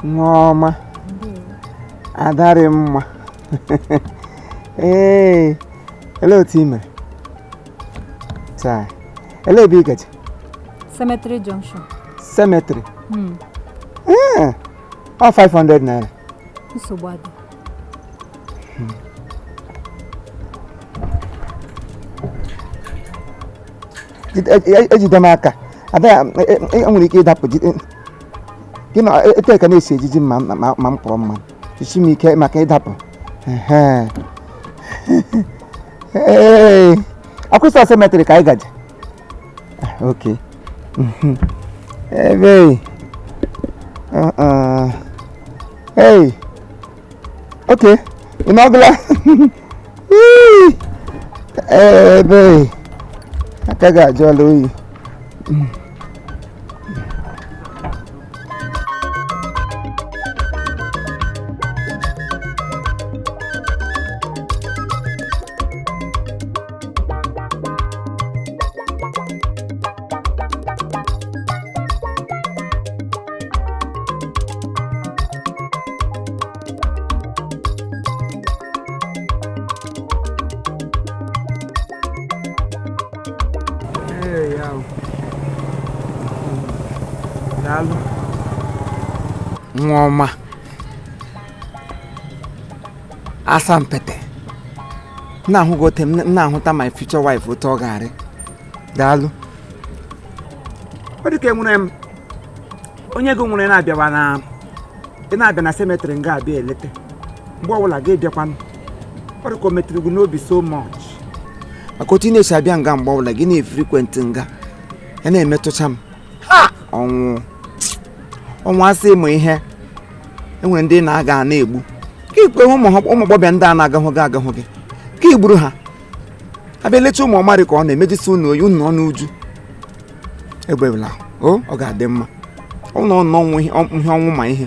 Mama. Adare mma. Hey. Hello, Timmy. Chai. Hello, Bigat. Cemetery Junction. Cemetery. Oh, 500 naira. So bad. Ejidemaka. Ada enwere ike ịdapụ gị na ete ka na-esi ejiji ma m kpọrọ mma isi m ike maka ịdapụ akwụsị cemetery ka anyị gaje okay ebe hey okay ịnọgụla ebe aka ga-ajụ ọla oyi Nwoma asampete na ahụgote na ahụta my future wife otu ọ ga-arị daalụ ọ dịka enwere m onye gị nwere na-abịawa na ị na-abịa na cemetery nga abịa elete mgbe ọbụla gị bịakwanụ ọ dịka o metụrụ gị n'obi so much maka otu ị na-esi abịa nga mgbe ọbụla gị na-efrekwentị nga ya na-emetụcha m ha ọnwụ asị ịmụ ihe enwere ndị na-aga na-egbu ka ikpe ụmụ gbọbịa ndị a na-agahụ gị ka igburu ha abịa lecha ụmụ ọmarị ka ọ na-emejisi unu oyi unu ọnụ uju egbebela ọ ga-adị mma ọnụ ihe ọnwụ ma ihe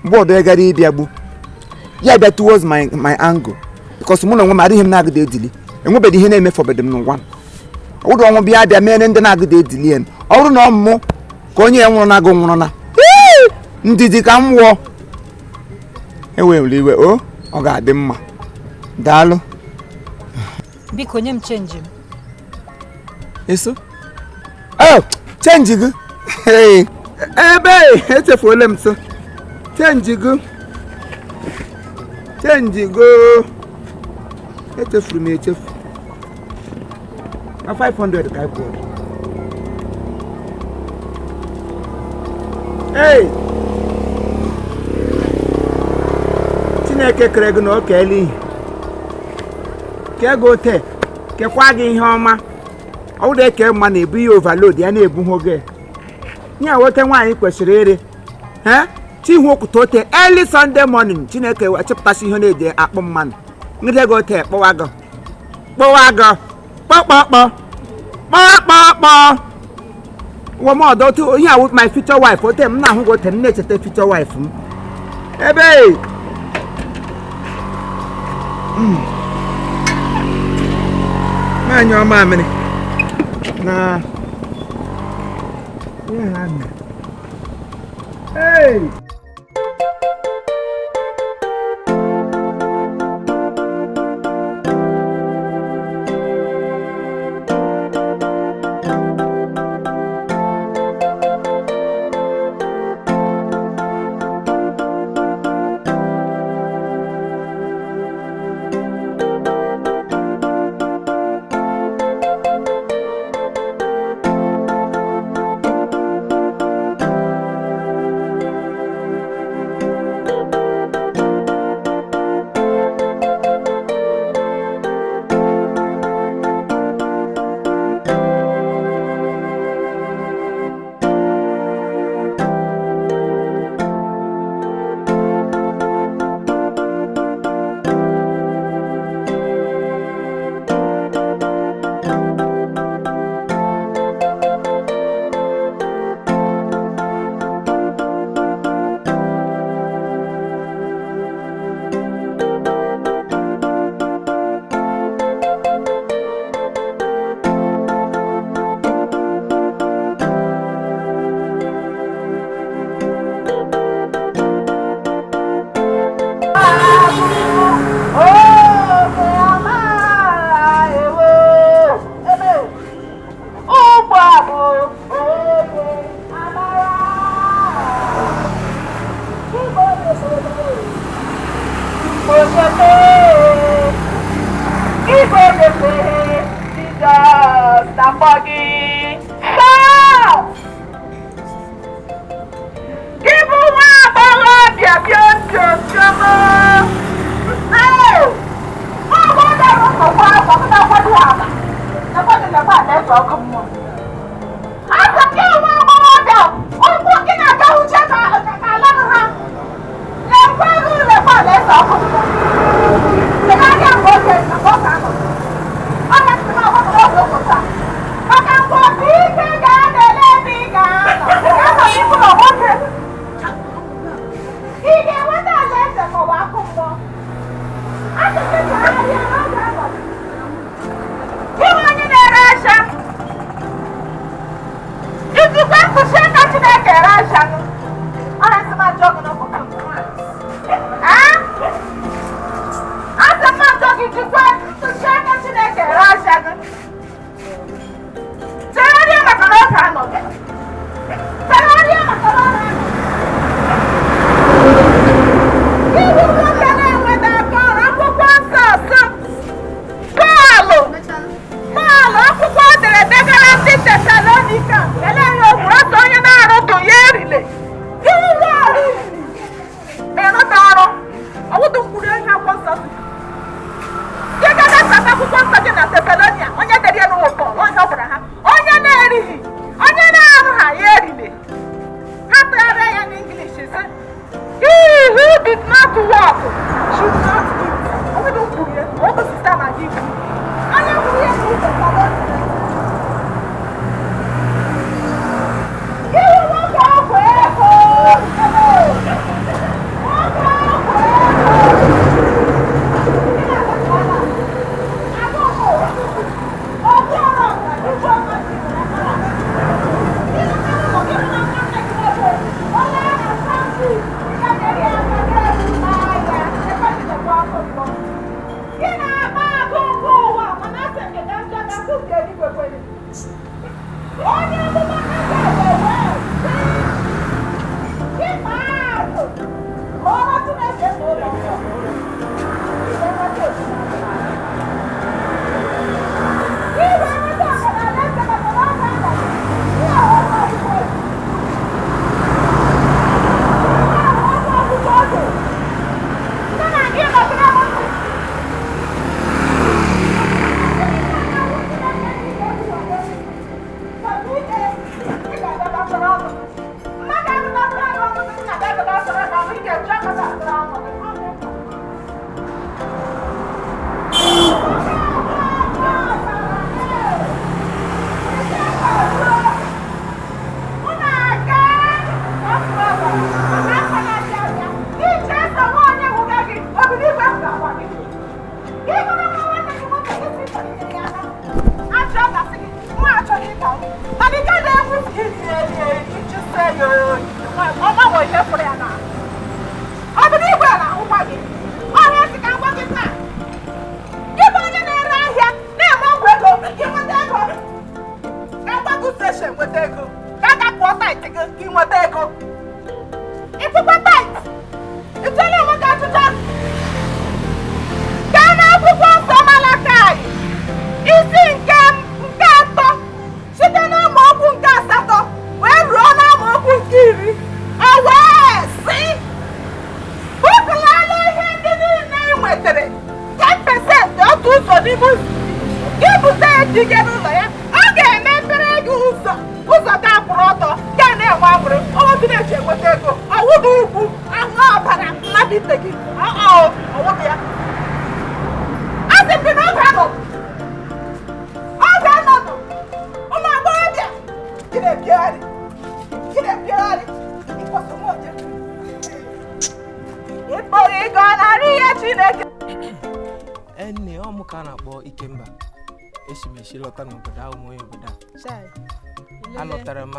mgbe ọdọ ya gara ịbịa gbu ya bịa towards my angle because mụ na onwe m adịghị m na-agụda edili enwebeghị ihe na-emefọbedị m n'ụwa ụdị ọnwụ bịa bịa mere ndị na-agụda edili en ọ bụrụ na ọmụmụ ka onye ya nwụrụ na-agụ nwụrụ na ndidi ka m wụọ ewere iwe ọ ga-adị mma daalụ biko nye m chenji m eso chenji gị ebe echefuola m so chenji gị echefuru m echefu na 500 ka anyị kwụrụ Chineke kere gị na o keela ihe kee gị ote kekwa gị ihe ọma ọ bụrụ eke mma na-ebu ihe overload ya na-ebu oge nye wote nwaanyị kwesịrị ire chihu okwute ote early Sunday morning Chineke achịpụtasị ihe na-ede akpụ mmanụ ngide gị ote kpọwa gị kpọkpọkpọ woman otu ihe awụ my future wife ote m na-ahụ gị ote m na-echeta future wife m ebe Manyo mamini na hey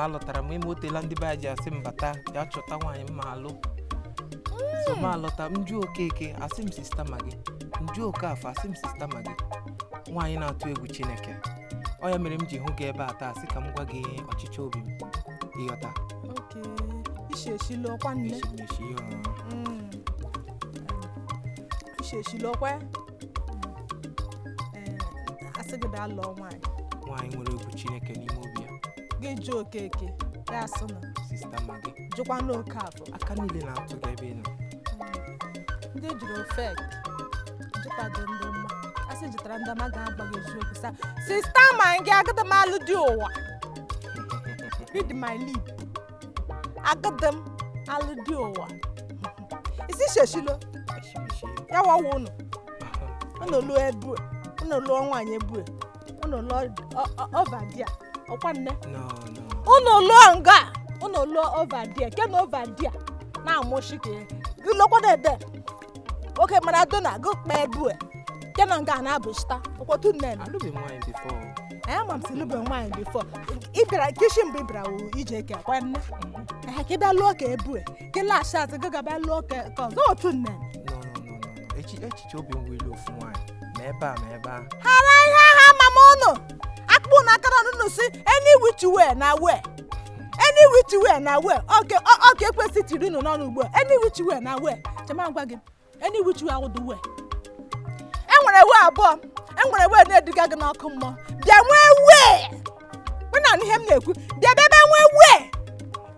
alọtara m ime otela ndị be ji asị m bata ya chọta nwaanyị mma alụ so ma alọta nju okeke asị m sista Magị nju okafọ asị m sista Magị nwaanyị na-atụ egwu Chineke ọ ya mere m ji hụ gị ebe a taa sị ka m gwa gị ọchịchọ obi m ịghọta asị gị bịa lụọ nwaanyị. Nwaanyị nwere egwu Chineke n'ime obi ya. Gị jụ Okeke ya sị na Sista Magị. jụkwa n'oke afọ. Aka niile na-atụ gị ebe ị nọ. Ndị jụrụ ofek jụkwado ndị mma. Asị jụtara ndị ọma ga-agbaghị eziokwu sa. Sista Magị agadi m alụ dị ụwa. Read my lip. Agadi m alụ dị ụwa. Isi sheshilo. Ya wawo unu. Unu lụọ ebu. Unu lụọ nwaanyị ebu. Unu lụọ Ovadia. Ọkwa nne. No. Unu lụọ nga. Unu lụọ Ovadia. Kena Ovadia na-amụshi ka ya. Gị lụkwado ede. Oke Maradona gị kpa ebu. Kena nga na-abụchita. Ọkwọtụ nne na. Alụbeghị nwaanyị before. Ma m si lụbe nwaanyị before. Ị bịara kishin mgbe ị bịara ije eke akwa nne. Ka ị bịa lụọ ka ebu. Gị laasị atị gị gaba lụọ ka ọzọ otu nne. No. Echiche obi m welu ofu nwaanyị. Ma ebe a. Hara ihe ha mama unu. Akpụ na aka unu si any which way na way. Any which way na way. Okay, ekwesị tiri unu n'ọnụ ugbu a. Any which way na way. Chema ngwa gị. Any which way awụ the way. Enwere way abụọ. Enwere way na-eduga gị n'ọkụ mmụọ. Bịa nwee way. Wena ihe m na-ekwu. Bịa bebe nwee way.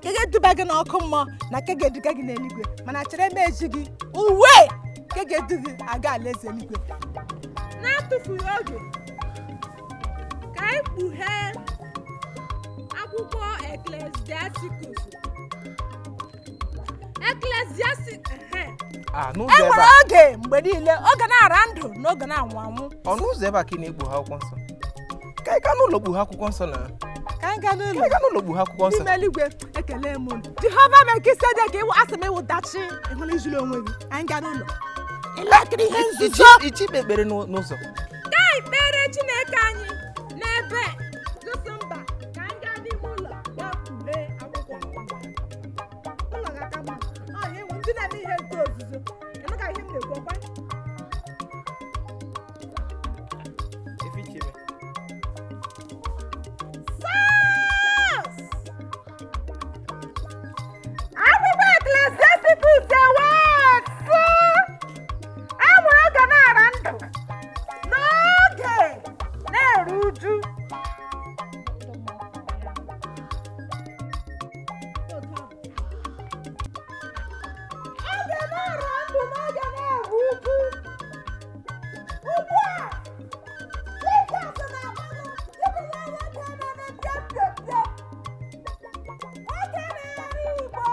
Ka ga-eduba gị n'ọkụ mmụọ na ka ga-eduga gị n'eluigwe. Mana chere m eji gị uwe. Ka ga-edu gị aga alaeze eluigwe. Na-atụfughị oge. Ka anyị kpughee akwụkwọ Ecclesiasticus. Enwere oge mgbe niile oge na-ara ndụ na oge na-anwụ anwụ. Ọnụ ụzọ ebe a ka ị na-egbu ha akwụkwọ nsọ. Ka anyị gaa n'ụlọ gbu ha akwụkwọ nsọ na. Ka anyị gaa n'ụlọ gbu ha akwụkwọ nsọ. N'ime eluigwe ekele m unu. Jehova Melkisedek iwu asị m iwu dachi ịhụla ijulu onwe gị. Anyị gaa n'ụlọ. Elekere ihe nzuzo. Ichi ikpe ekpere n'ụzọ. Ka anyị kpere Chineke anyị n'ebe gosi mba ka anyị gaa n'ime ụlọ ya kpughee akwụkwọ. Ụlọ ga-aka mma. Ọ ya enwe ndị na-eme ihe nke ozuzo. Ịnụ ka ihe m na-ekwu ọkwa. Akwụkwọ Ecclesiasticus ewetụ. Enwere oge na-ara ndụ n'oge na-eru uju. Oge na-ara ndụ n'oge na-eru uju. Ugbu a, Jizọs na-agbanụ ịbụ nwa nwoke nọ na mpịapịapịa. Oge na-ara Igbo.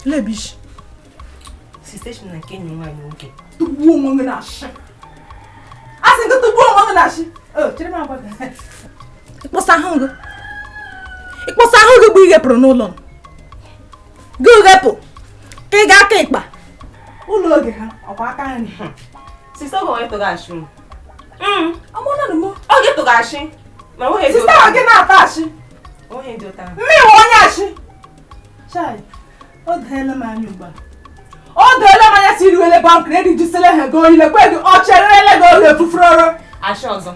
Lebish. Station na Kenya nwaanyị oge. Tugbuo onwe gị na-ashị. Asị gị tugbuo onwe gị na-ashị. Chere m agwa gị. Ịkpọsa ahụ gị bụ ighepụrụ n'ụlọ. Gị ghepụ. Ka ị ga-aka ịkpa. Ụlọ oge ha ọkwa aka nri. Sista oge onye tụghachi m. Amụna na m. Oge tụghachi. Ma onye dị Sista oge na-ata ashị. Onye dị ụta. Mmiri onye ashị. Chai. O deela m anya ugbu a. O deela m anya siri wele bank ready jisele ha go ile kwe o cherele go le fufuroro. Ashị ọzọ.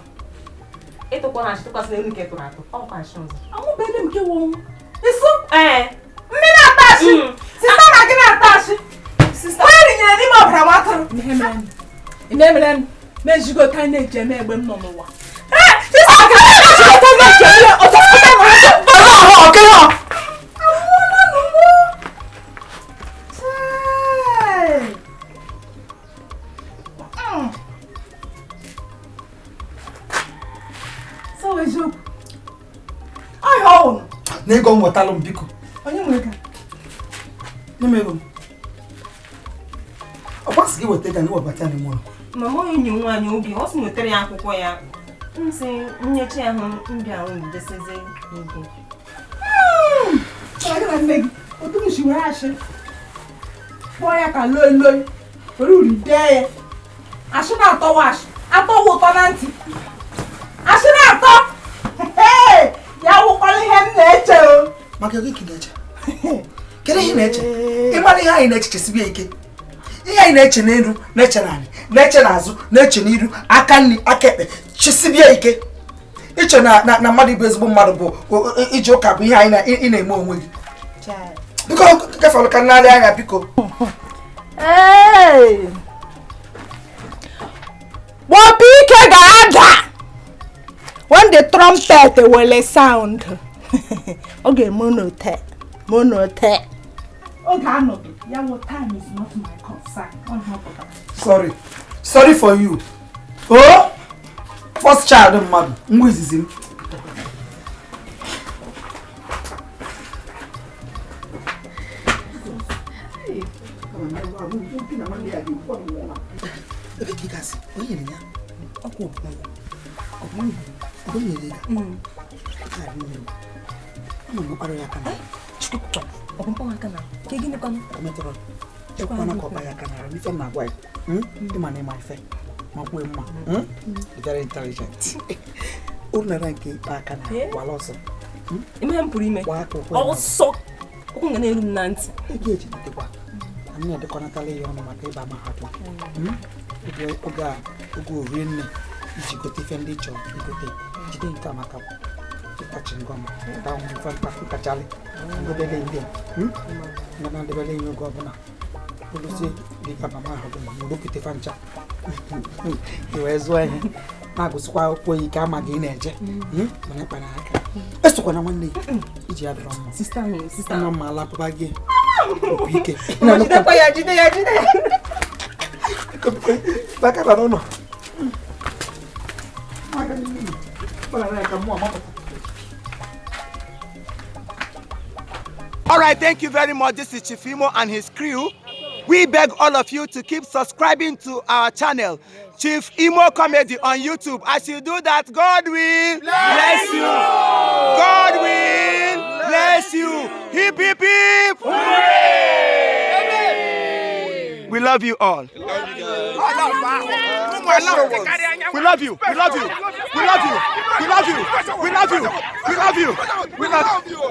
Ịtụkwa na ashị tụkwasị n'elu nke tụrụ atụ. Ọ kwa ashị ọzọ. Amụ bele m ke wo. Isu? Mmiri ata ashị. Sista na gị na-ata ashị. Sista. Where nyere n'ime ọbara nwatụrụ. Ị na-emere m. Mejigo ka na-eji eme egbe m nọ n'ụwa. Nego nwetala m biko. Onye nwe ego? N'emego m. Ọ kwasị gị weta ego na webata n'ime ụlọ. Mama onye nyi nwaanyị oge, ọ sị nwetara ya akwụkwọ ya. M sị nyechi ahụ mbịa ahụ deseze ego. Ọ gị na nne gị, otu m si were ashị. Kpọọ ya ka loi loi, were uri dee ya. Ashị na-atọwa ashị, atọwa ụtọ na ntị. Ashị na-atọ! Ya wụkwala ihe m na-eche o. Maka ego ike na-eche. Kedu ihe na-eche? Ịmara ihe anyị na-eche chesibie ike. Ihe anyị na-eche n'elu, na-eche n'ala, na-eche n'azụ, na-eche n'iru, aka nri, aka ekpe, chesibie ike. Iche na mmadụ bụ ezigbo mmadụ bụ iji ụka bụ ihe anyị na-eme onwe gị. Biko kefọlụ ka nnarị anya biko. Obi ike ga-ada when the trumpet will sound. Okay, monote. Okay, I know. Yeah, what time is not my concern. Sorry for you. Oh, first child of mother. Mwizizi. Very intelligent. Unara nke aka na wala ọsọ. Ime m pụrụ ime. Ọsọ. Okwu nga na-eru m na ntị. Ege eji dịkwa. Anyị na-edekọnatala ihe ọnụ maka ịba mahadum. Oge orie nne iji gote ife ndị chọrọ igote. Jide nke maka ịtachi ngọma. Taa mfe mkpachali. Ndebele ndị a. Na ndebele ihe oge ọbụla. Oluzie dịka mama mahadum n'olopụte fancha. Iwe zụọ ihe. Na-agụsịkwa akwụkwọ ike amaghị ị na-eje. Mana kpara aka. Esokwana nwanne iji adọrọ mma. Sista nọ ma alapụba gị. Opi ike. Jide ya. Baka na n'ụlọ. All right, thank you very much. This is Chief Imo and his crew. We beg all of you to keep subscribing to our channel, Chief Imo Comedy on YouTube. As you do that, God will bless you. God will bless you. Hip, hip, hip. Hooray! We love you all. We love you. We love you. We love you. We love you. We love you. We love you. We love you. We love you.